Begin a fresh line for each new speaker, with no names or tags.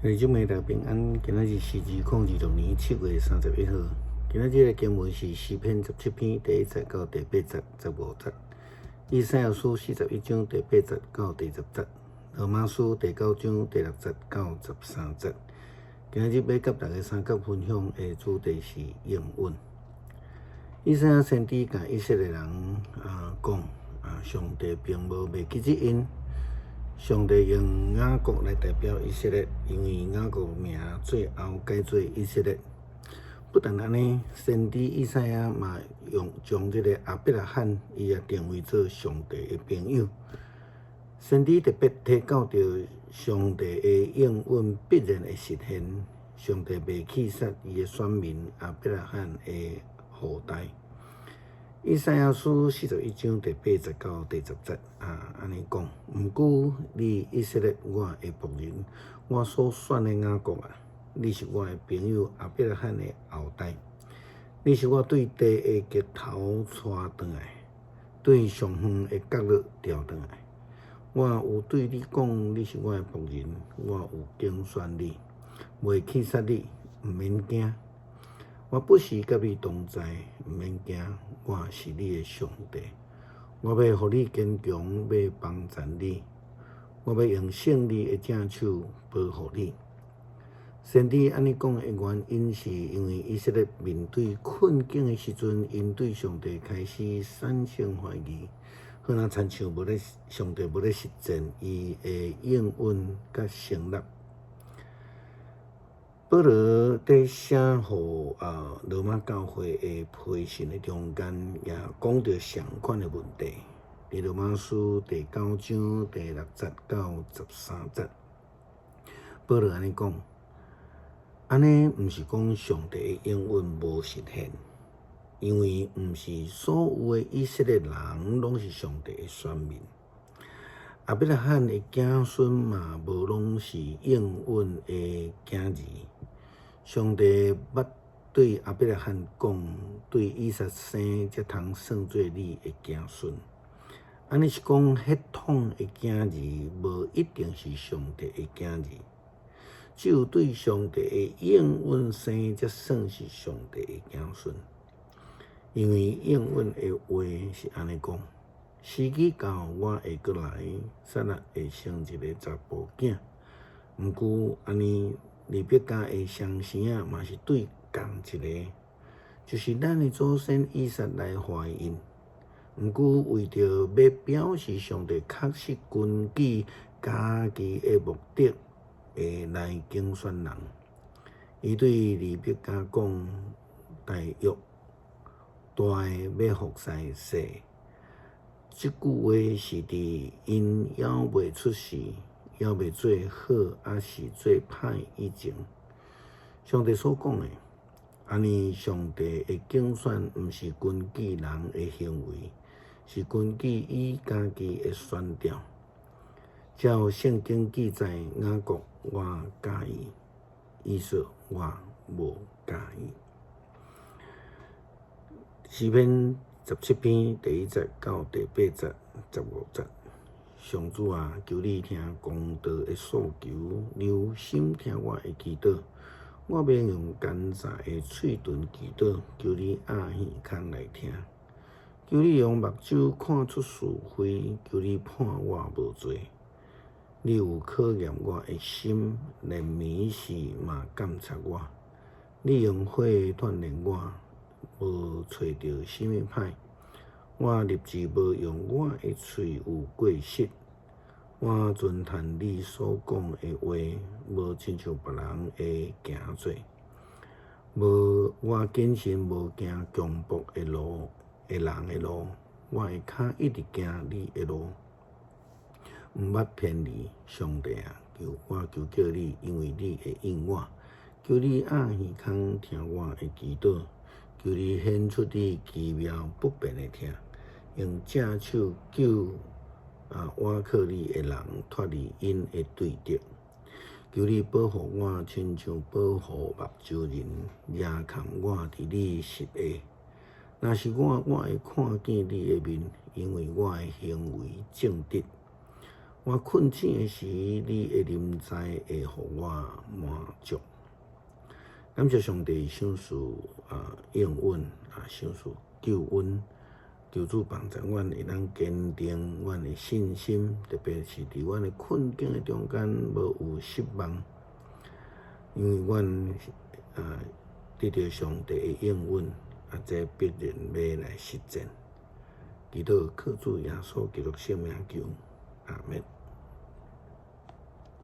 弟兄姊妹大家平安，今仔日是2026年7月31號。今仔日的經文是詩篇十七篇第一節到第八節、15節；以賽亞書41章第八節到第10節；羅馬書第九章第六節到13節。今仔日欲佮大家相佮分享的主題是應允。以賽亞先知共以色列人講，上帝並無袂記得𪜶。上帝用雅各來代表以色列，因為雅各名最後改做以色列。不但按呢，先知以賽亞嘛用將這個亞伯拉罕，伊也定位做上帝的朋友。先知特別提到著上帝的應允必然會實現，上帝袂棄殺伊的選民亞伯拉罕的後代。以賽亞書41章第八節到第10節，按呢講。毋過你以色列，我的僕人，我所選的雅各啊，你是我的朋友亞伯拉罕的後代。你是我對地的極頭帶轉來，對上遠的角落召轉來。我有對你講，你是我的僕人，我有揀選你，袂棄殺你，毋免驚。我不時佮你同在，毋免驚，我是你的上帝。我欲予你堅強，欲幫贊你，我欲用勝利的正手保護你。先知按呢講的原因，是因為以色列面對困境的時陣，𪜶對上帝開始產生懷疑，好若親像無咧上帝無咧實踐伊的應允佮承諾。保羅佇寫予羅馬教會的批信的中間，也講著相仝的問題。佇羅馬書第九章第六節到13節，保羅按呢講：按呢毋是講上帝的應允無實現，因為毋是所有的以色列人攏是上帝的選民。亞伯拉罕的子孫嘛，無攏是應允的囝兒。上帝捌對亞伯拉罕講，對以撒生，才通算做你的子孫。按呢是講血統的囝兒，無一定是上帝的囝兒。只有對上帝的應允生，才算是上帝的子孫。因為應允的話是按呢講：時機到，我會閣來，撒拉會生一个查埔囝。毋過按呢，利百加的雙生仔嘛是對仝一个，就是咱的祖先以撒來懷孕。毋過為著欲表示上帝確實根據家己的目的，會來揀選人，伊對利百加講：大約大的欲服侍細的。這句話是佇𪜶猶未出世、猶未做好，抑是做歹以前，上帝所講的。按呢，上帝的揀選毋是根據人的行為，是根據伊家己的選召。照聖經記載，雅各我佮意，以掃我無佮意。詩篇十七篇第一節到第八節、15節。上主啊，求你聽公道的訴求，留心聽我的祈禱。我欲用甘蔗的喙唇祈禱，求你掩耳孔來聽。求你用目睭看出是非，求你判我無罪。你有考驗我的心，連暝時嘛監察我。你用火鍛煉我，無揣著啥物歹。我立志無用我的喙有過失。我遵趁你所講的話，無親像別人的行做。無，我謹慎無行強暴的路的人的路，我的跤一直行你的路，毋捌偏離。上帝啊，求我求叫你，因為你會應我。求你掩耳孔聽我的祈禱，求你顯出你奇妙不便的疼，用正手救倚靠你的人脫離𪜶的對敵。求你保護我，親像保護目睭仁，遮崁我佇你實下。若是我，我會看見你的面，因為我的行為正直。我困醒的時，你的臨在會予我滿足。感謝上帝賞賜啊應允啊賞賜救恩，求主幫助阮會當堅定阮的信心，特別是佇阮的困境的中間，無有失望，因為阮啊得著上帝的應允，啊，這必然欲來實踐。祈禱靠主耶穌基督聖名求，阿們。